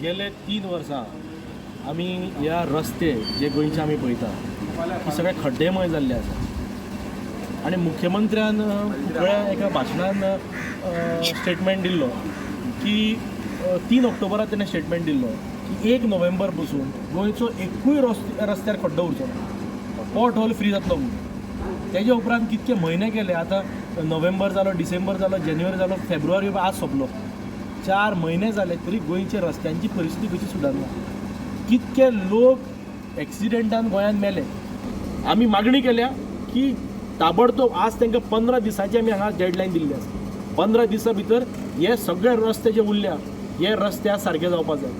गेले 3 वर्सां आमी ह्या रस्ते जे गोंयचे आमी पळयता ती सगळे खड्डेमय जाल्ले आसा. आनी मुख्यमंत्र्यान फुडल्या एका भाशणान स्टेटमेंट दिल्लो की 3 ऑक्टोबराक तेणें स्टेटमेंट दिल्लो की 1 नोव्हेंबर पसून गोंयचो एकूय रस्त्यार खड्डो उरचो ना, पॉट होल फ्री जातलो म्हणून. तेजे उपरांत कितके म्हयने केले, आतां नोव्हेंबर जालो, डिसेंबर जालो, जानेवारी जालो, फेब्रुवारी आज सोंपलो, 4 म्हयने जाले तरी गोंयच्या रस्त्यांची परिस्थिती कशी सुदारना. कितके लोक एक्सिडेंटान गोंयांत मेले. आमी मागणी केल्या की ताबडतोब आज तांकां 15 दिसांची आमी हांगा डेडलायन दिल्ली आसा. 15 दिसां भितर हे सगळे रस्ते जे उरल्या हे रस्ते सारके जावपा जाय.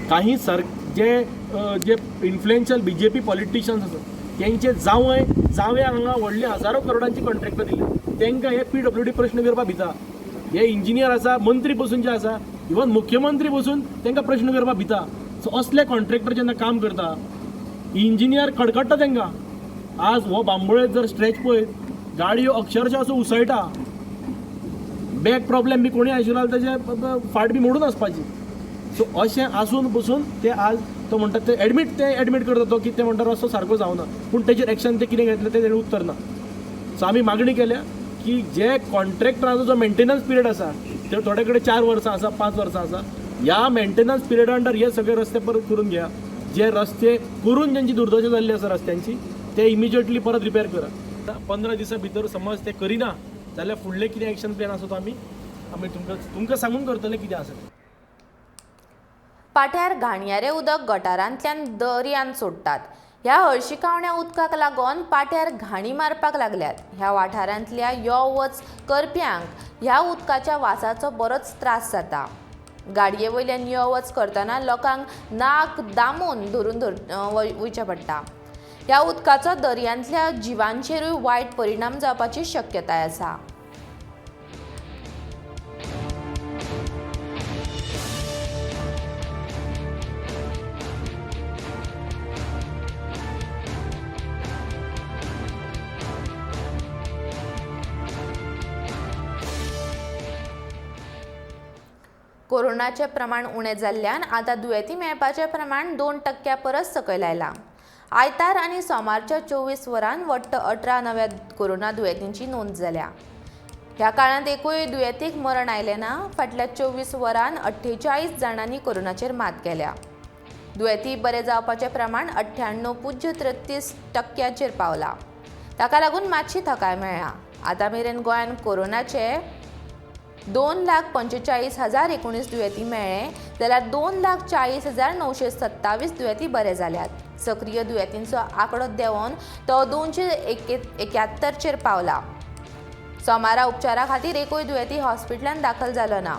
काही जे जे इन्फ्लुएन्शियल बीजेपी पॉलिटिशियन्स आसा तेंचे जावंय जावया हांगा व्हडले हजारो करोडांची कॉन्ट्रॅक्ट दिले, तांकां हे पीडब्ल्यूडी प्रश्न करपा भिता. हे इंजिनियर आसा, मंत्री पसून जे आसा, इवन मुख्यमंत्री पसून तांकां प्रश्न करपाक भिता. सो असले कॉन्ट्रॅक्टर जेन्ना काम करता, इंजिनियर कडकडटा तांकां. आज हो बांबोळे जर स्ट्रेच पळयत, गाडयो अक्षरशः असो उसळटा, बॅक प्रॉब्लेम बी कोणी आशिल्लो जाल्यार तेजे फाट बी मोडून वचपाची. सो अशें आसून पसून ते आज तो म्हणटा ते एडमीट करता तो की ते म्हणटा रस्तो सारको जावना, पूण तेजेर एक्शन ते कितें घेतलें तें तेणें उत्तर ना. सो आमी मागणी केल्या की जे कॉन्ट्रॅक्टराचो जो मेंटेनन्स पिरियड आसा ते थोडे कडेन 4 वर्सां आसा, 5 वर्सां आसा, ह्या मेंटेनन्स पिरियडा अंडर हे सगळे रस्ते परत करून घेया. जे रस्ते करून ज्यांची दुर्दशा जाल्ली आसा रस्त्यांची ते इमिजिएटली परत रिपेर करा. 15 दिसां भितर समज ते करिना जाल्यार फुडले कितें एक्शन प्लॅन आसा तो आमी तुमकां सांगून करतले कितें आसा. पाट्यार घाणयारें उदक गटारांतल्यान दर्यांत सोडटात. ह्या हळशिकावण्या उदकाक लागून पाट्यार घाणी मारपाक लागल्यात. ह्या वाठारांतल्या यो वच करप्यांक ह्या उदकाच्या वासाचो बरोच त्रास जाता. गाडये वयल्यान यो वच करतना लोकांक नाक दामून धरून वयचें पडटा. ह्या उदकाचो दर्यांतल्या जिवांचेरूय वायट परिणाम जावपाची शक्यताय आसा. कोरोनाचें प्रमाण उणें जाल्ल्यान आतां दुयेंती मेळपाचें प्रमाण 2% परस सकयल आयलां. आयतार आनी सोमारच्या 24 वरांत वट्ट 18 नव्या कोरोना दुयेंतींची नोंद जाल्या. ह्या काळांत एकूय दुयेंतीक मरण आयलें ना. फाटल्या 24 वरांत 48 जाणांनी कोरोनाचेर मात केल्या. दुयेंती बरे जावपाचें प्रमाण 98.33% पावलां. ताका लागून मातशी थकाय मेळ्ळा. आतां मेरेन गोंयांत कोरोनाचे 2,45,019 दुयेंती मेळ्ळे जाल्यार 2,40,927 दुयेंती बरे जाल्यात. सक्रीय दुयेंतींचो आंकडो देंवोन तो 271चेर पावला. सोमारा उपचारा खातीर एकूय दुयेंती हॉस्पिटलांत दाखल जालो ना.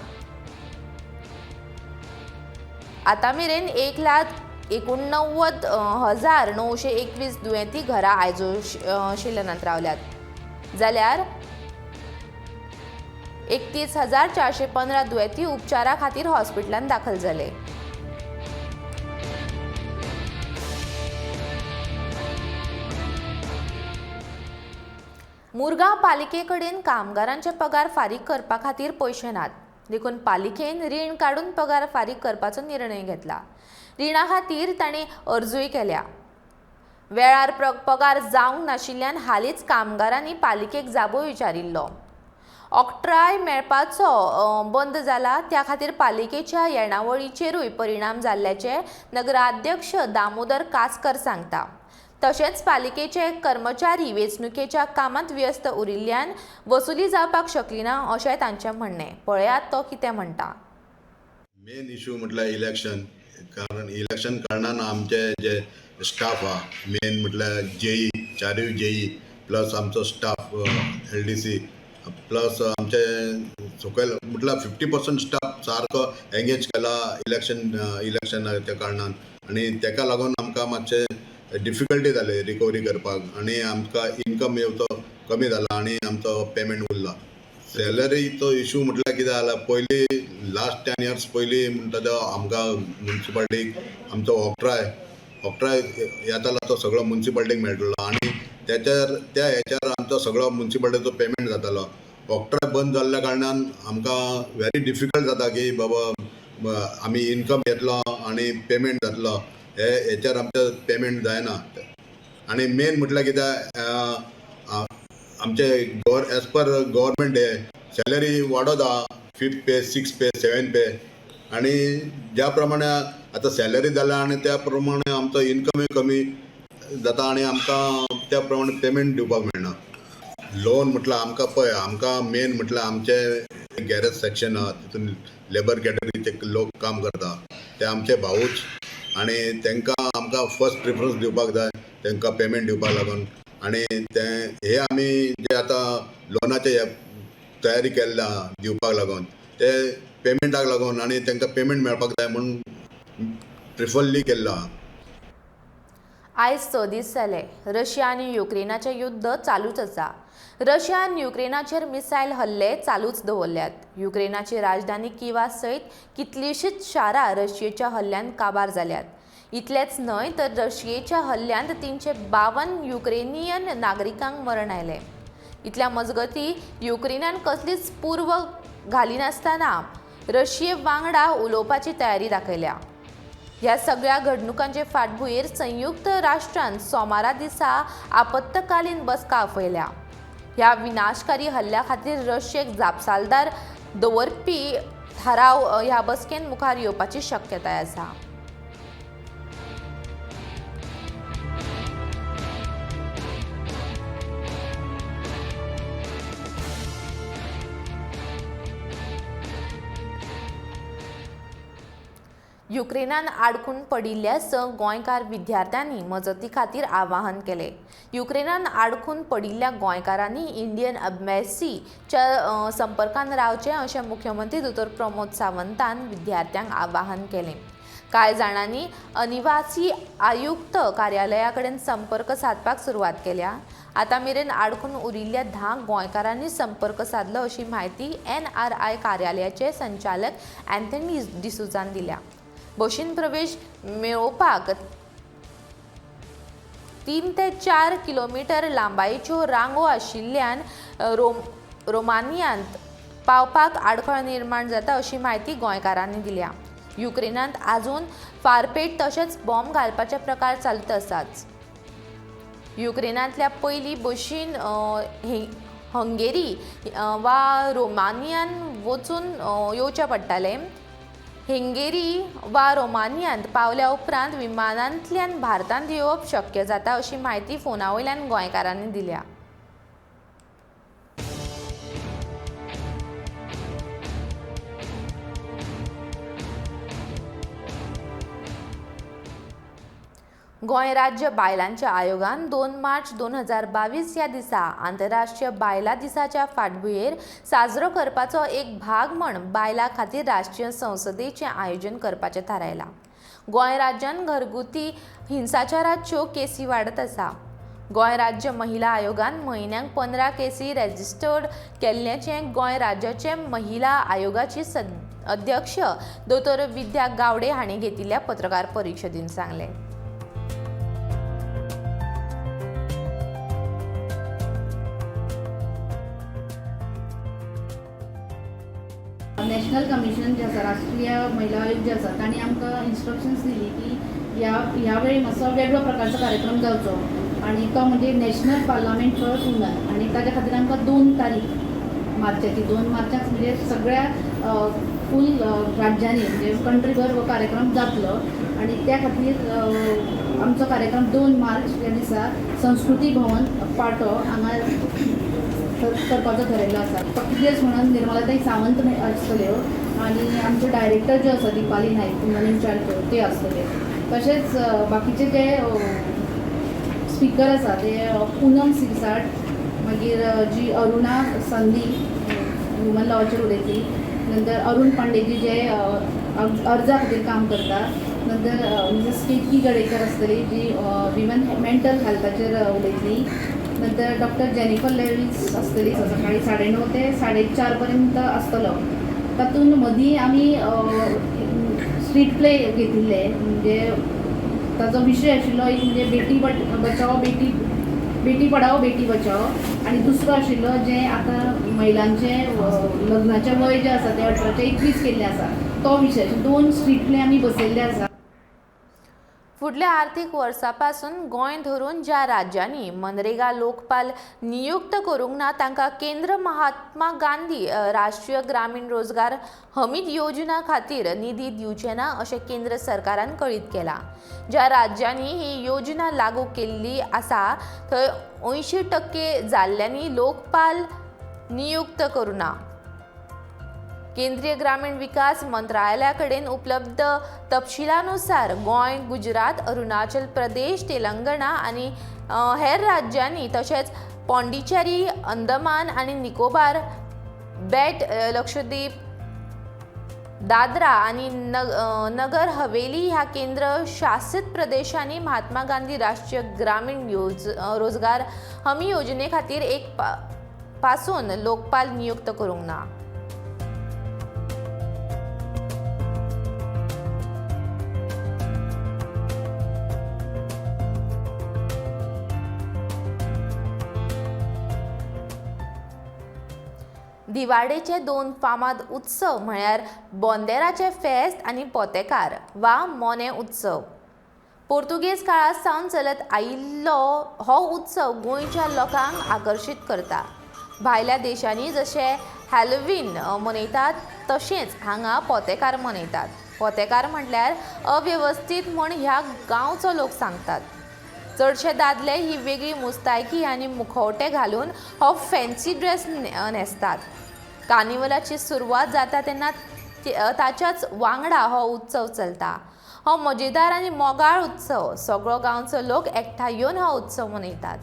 आतां मेरेन 1,89,921 दुयेंती घरा आयजोशिलनांत रावल्यात जाल्यार 31,415 दुयेंती उपचारा खातीर हॉस्पिटलांत दाखल जाले. मुरगांव पालिके कडेन कामगारांचे पगार फारीक करपा खातीर पयशे नात, देखून पालिकेन रीण काडून पगार फारीक करपाचो निर्णय घेतला. रिणा खातीर तांणी अर्जूय केल्या. वेळार पगार जावंक नाशिल्ल्यान हालींच कामगारांनी पालिकेक जाबो विचारिल्लो. ऑक्ट्राय मेळपाचो बंद जाला, त्या खातीर पालिकेच्या येणावळीचेरूय परिणाम जाल्ल्याचे नगराध्यक्ष दामोदर कासकर सांगता. तशेंच पालिकेचे कर्मचारी वेंचणुकेच्या कामांत व्यस्त उरिल्ल्यान वसुली जावपाक शकली ना अशें तांचें म्हणणें. पळयात तो कितें म्हणटा. मेन इशू म्हटल्यार इलेक्शन, कारण इलेक्शन कारणान आमचे जे स्टाफ आहा मेन म्हटल्यार जेई, चारूय जेई प्लस आमचो स्टाफ LDC plus आमचे सकयल म्हटल्यार 50% स्टाफ सारको एंगेज केला इलेक्शनाच्या कारणान आनी तेका लागून आमकां मातशें डिफिकल्टी जाली रिकवरी करपाक आनी आमकां इनकम येवचो कमी जाला आनी आमचो पेमेंट उरला. सॅलरीचो इशू म्हटल्यार कितें जाला, पयलीं लास्ट 10 इयर्स पयलीं म्हणटा तो आमकां मुन्सिपालिटीक आमचो ऑक्ट्राय येतालो तो सगळो मुन्सिपालिटीक मेळटलो आनी तेच्यार त्या हेच्यार आमचो सगळो मुन्सिपालिटीचो पेमेंट जातालो. ऑक्ट्राय बंद जाल्ल्या कारणान आमकां व्हेरी डिफिकल्ट जाता की बाबा आमी इनकम येतलो आनी पेमेंट जातलो, हे हेच्यार आमचें पेमेंट जायना. आनी मेन म्हटल्यार कितें, आमचे एज पर गव्हर्मेंट हे सॅलरी वाडत आहा, 5th pay, 6th pay, 7th pay आनी ज्या प्रमाणे आतां सॅलरी जाल्या आनी त्या प्रमाणे आमचो इनकमूय कमी जाता आनी आमकां त्या प्रमाणे पेमेंट दिवपाक मेळना. लोन म्हटल्यार आमकां पळय, आमकां मेन म्हटल्यार आमचे गॅरेज सेक्शन आहा तितून लेबर कॅटेगरीचे लोक काम करता, ते आमचे भाऊच आनी तांकां आमकां फर्स्ट प्रिफरन्स दिवपाक जाय, तांकां पेमेंट दिवपाक लागून. आनी ते हे आमी जे आतां लोनाचे तयारी केल्ले आहा दिवपाक लागून, ते पेमेंटाक लागून आनी तांकां पेमेंट मेळपाक जाय म्हूण प्रिफरली केल्लो आहा. आयज 6 दीस जाले रशिया आनी युक्रेनाचें युद्ध चालूच आसा. रशियान युक्रेनाचेर मिसायल हल्ले चालूच दवरल्यात. युक्रेनाची राजधानी किवा सयत कितलींशींच शारां रशियेच्या हल्ल्यांत काबार जाल्यात. इतलेंच न्हय तर रशियेच्या हल्ल्यांत 352 युक्रेनियन नागरिकांक मरण आयलें. इतल्या मजगतीं युक्रेनान कसलीच पूर्व घालिनासतना रशिये वांगडा उलोवपाची तयारी दाखयल्या. ह्या सगळ्या घडणुकांचे फाटभुंयेर संयुक्त राष्ट्रान सोमारा दिसा आपत्कालीन बसका आपयल्या. ह्या विनाशकारी हल्ल्या खातीर रशियेक जापसालदार दवरपी थाराव ह्या बसकेन मुखार येवपाची शक्यताय आसा. युक्रेनान आडकून पडिल्ल्या 6 गोंयकार विद्यार्थ्यांनी मजती खातीर आवाहन केलें. युक्रेनान आडकून पडिल्ल्या गोंयकारांनी इंडियन एम्बॅसीच्या संपर्कान रावचें अशें मुख्यमंत्री दोतोर प्रमोद सावंतान विद्यार्थ्यांक आवाहन केलें. कांय जाणांनी अनिवासी आयुक्त कार्यालया कडेन संपर्क सादपाक सुरवात केल्या. आतां मेरेन आडकून उरिल्ल्या 10 गोंयकारांनी संपर्क सादलो अशी म्हायती NRI कार्यालयाचे संचालक अँथनी डिसुजान दिल्या. बशीन प्रवेश मेळोवपाक 3 ते 4 किलोमिटर लांबायेच्यो रांगो आशिल्ल्यान रोमानियांत पावपाक आडखळ निर्माण जाता अशी म्हायती गोंयकारांनी दिल्या. युक्रेनांत आजून फारपेट तशेंच बॉम्ब घालपाचे प्रकार चालूच आसात. युक्रेनांतल्या पयली बशीन हंगेरी वा रोमानियान वचून येवचें पडटालें. हंगेरी वा रोमानियांत पावल्या उपरांत विमानांतल्यान भारतांत येवप शक्य जाता अशी म्हायती फोना वयल्यान गोंयकारांनी दिल्या. गोंय राज्य बायलांच्या आयोगान 2 मार्च 2022 ह्या दिसा आंतरराष्ट्रीय बायलां दिसाच्या फाटभुंयेर साजरो करपाचो एक भाग म्हण बायलां खातीर राष्ट्रीय संसदेचें आयोजन करपाचें थारायलां. गोंय राज्यांत घरगुती हिंसाचाराच्यो केसी वाडत आसा. गोंय राज्य महिला आयोगान म्हयन्याक 15 केसी रजिस्टर्ड केल्ल्याचें गोंय राज्याचे महिला आयोगाची अध्यक्ष दोतोर विद्या गावडे हांणी घेतिल्ल्या पत्रकार परिशदेंत सांगलें. नॅशनल कमिशन जे आसा, राष्ट्रीय महिला आयोग जे आसा, तांणी आमकां इन्स्ट्रक्शन्स दिली की ह्या वेळी मातसो वेगळो प्रकारचो कार्यक्रम जावचो आनी तो म्हणजे नॅशनल पार्लामेंट फॉर वुमन. आनी ताच्या खातीर आमकां 2 तारीख मार्चाची, 2 मार्चाक म्हणजे सगळ्या फूल राज्यांनी म्हणजे कंट्रीभर हो कार्यक्रम जातलो आनी त्या खातीर आमचो कार्यक्रम 2 मार्च ह्या दिसा संस्कृती भवन पाटो हांगा करपाचो थरयल्लो आसा. पक्कीच म्हणून निर्मलाताई सावंत आसतल्यो आनी आमच्यो डायरेक्टर ज्यो आसा दीपाली नायक वुमन इनचार्ज त्यो आसतल्यो. तशेंच बाकीचे जे स्पिकर आसा ते पुनम सिरसाट, मागीर जी अरुणा संदी ह्युमन लॉचेर उलयतली, नंतर अरुण पांडेजी जे अर्जा खातीर काम करता, नंतर मिसेस केतकी गडेकर आसतली जी विमन मेंटल हेल्थाचेर उलयतली, नंतर डॉक्टर जेनिफर लेवीस आसतली. सकाळी 9:30 ते 4:30 पर्यंत आसतलो. तातूंत मदीं आमी स्ट्रीट प्ले घेतिल्ले, म्हणजे ताजो विशय आशिल्लो एक म्हणजे बेटी बचाओ बेटी पढाओ बेटी बचाओ आनी दुसरो आशिल्लो जें आतां महिलांचें लग्नाचें वय जें आसा तें 18 ते 21 केल्लें आसा तो विशय. 2 स्ट्रीट प्ले आमी बसयल्ले आसा. फुडल्या आर्थीक वर्सा पासून गोंय धरून ज्या राज्यांनी मनरेगा लोकपाल नियुक्त करूंक ना तांकां केंद्र महात्मा गांधी राष्ट्रीय ग्रामीण रोजगार हमी योजना खातीर निधी दिवचे ना अशें केंद्र सरकारान कळीत केलां. ज्या राज्यांनी ही योजना लागू केल्ली आसा थंय 80% जाल्ल्यांनी लोकपाल नियुक्त करूं ना. केंद्रीय ग्रामीण विकास मंत्रालया कडेन उपलब्ध तपशिलानुसार गोंय, गुजरात, अरुणाचल प्रदेश, तेलंगणा आनी हेर राज्यांनी तशेंच पॉंडिचेरी, अंदमान आनी निकोबार बेट, लक्षद्वीप, दादरा आनी नगर हवेली ह्या केंद्र शासित प्रदेशांनी महात्मा गांधी राष्ट्रीय ग्रामीण रोजगार हमी योजने खातीर एक पासून लोकपाल नियुक्त करूंक ना. दिवाडेचे 2 फामाद उत्सव म्हळ्यार बोंदेराचे फेस्त आनी पोतेकार वा मोने उत्सव. पोर्तुगेज काळा सावन चलत आयिल्लो हो उत्सव गोंयच्या लोकांक आकर्शीत करता. भायल्या देशांनी जशें हॅलोवीन मनयतात तशेंच हांगा पोतेकार मनयतात. पोतेकार म्हटल्यार अवेवस्थीत म्हूण ह्या गांवचो लोक सांगतात. चडशे दादले ही वेगळी मुस्तायकी आनी मुखवटे घालून हो फॅन्सी ड्रेस न्हेसतात. कार्निवलाची सुरवात जाता तेन्ना ताच्याच वांगडा हो उत्सव चलता. हो मजेदार आनी मोगाळ उत्सव. सगळो गांवचो लोक एकठांय येवन हो उत्सव मनयतात.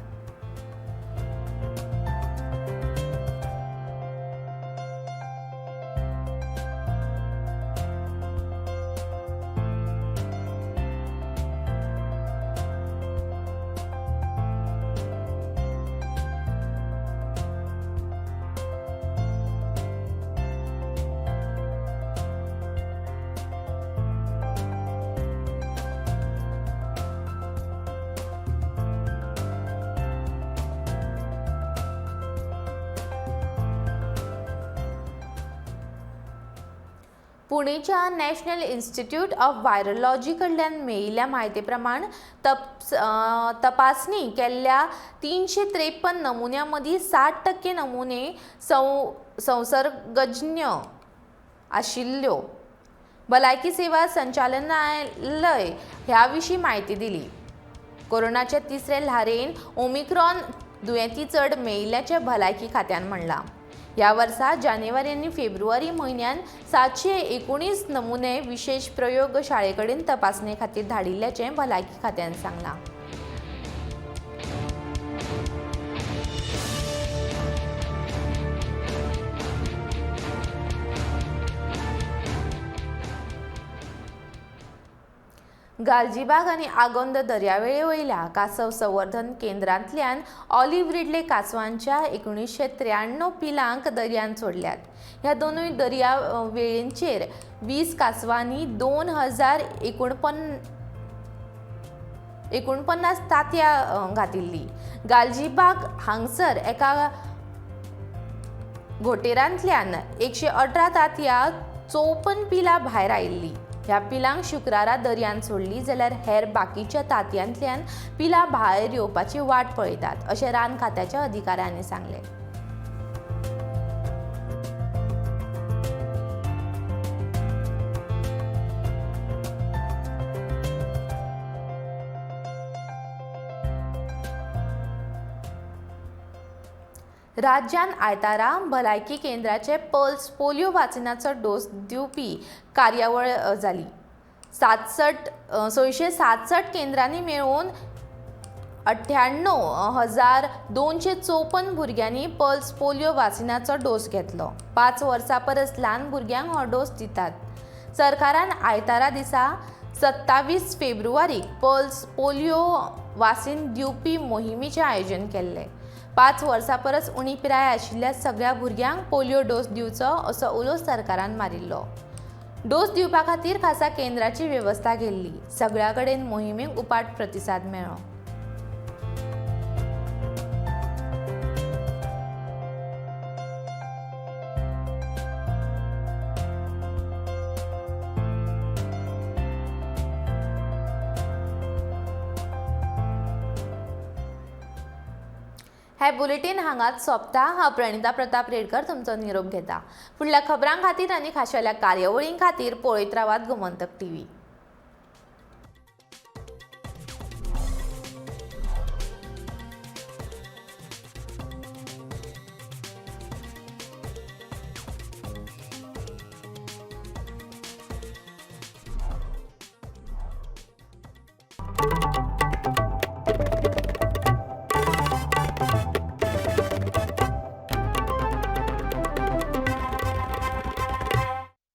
पुणेच्या नॅशनल इन्स्टिट्यूट ऑफ व्हायरोलॉजी कडल्यान मेळिल्ल्या म्हायती प्रमाण तपासणी केल्ल्या 353 नमुन्यां मदीं 60% नमुने संसर्गजन्य आशिल्ल्यो. भलायकी सेवा संचालनालय ह्या विशीं म्हायती दिली. कोरोनाच्या तिसऱ्या ल्हारेन ओमिक्रॉन दुयेंती चड मेळिल्ल्याचें भलायकी खात्यान म्हणलां. ह्या वर्सा जानेवारी आनी फेब्रुवारी म्हयन्यान 719 नमुने विशेश प्रयोग शाळे कडेन तपासणे खातीर धाडिल्ल्याचें भलायकी खात्यान सांगलां. गालजीबाग आनी आगोंद दर्यावेळे वयल्या कासव संवर्धन केंद्रांतल्यान ऑलिव्ह रिडले कासवांच्या 1993 पिलांक दर्यांत सोडल्यात. ह्या दोनूय दर्यावेळेंचेर 20 कासवांनी 2049 तांतयां घातिल्लीं. गालजीबाग हांगसर एका घोटेरांतल्यान 118 तांतयां 54 पिलां भायर आयिल्लीं. ह्या पिलांक शुक्रारा दर्यांत सोडली जाल्यार हेर बाकीच्या तांतयांतल्यान पिलां भायर येवपाची वाट पळयतात अशें रान खात्याच्या अधिकाऱ्यांनी सांगलें. राज्यान आयतारा भलायकी केंद्राचे पल्स पोलियो वासिनाचो डोस दिवपी कार्यावळ जाली. 667 केंद्रांनी मेळून 98,254 भुरग्यांनी पल्स पोलियो वासिनाचो डोस घेतलो. 5 वर्सां परस ल्हान भुरग्यांक हो डोस दितात. सरकारान आयतारा दिसा 27 फेब्रुवारीक पल्स पोलियो वासीन दिवपी मोहिमेचें आयोजन केल्लें. 5 वर्सां परस उणी पिराय आशिल्ल्या सगळ्या भुरग्यांक पोलियो डोस दिवचो असो उलो सरकारान मारिल्लो. डोस दिवपा खातीर खासा केंद्राची वेवस्था केल्ली. सगळ्या कडेन मोहिमेक उपाट प्रतिसाद मेळ्ळो. हे बुलेटीन हांगाच सोंपता. हांव प्रणिता प्रताप रेडकर तुमचो निरोप घेता. फुडल्या खबरां खातीर आनी खाशेल्या कार्यावळीं खातीर पळयत रावात गोमंतक टीव्ही.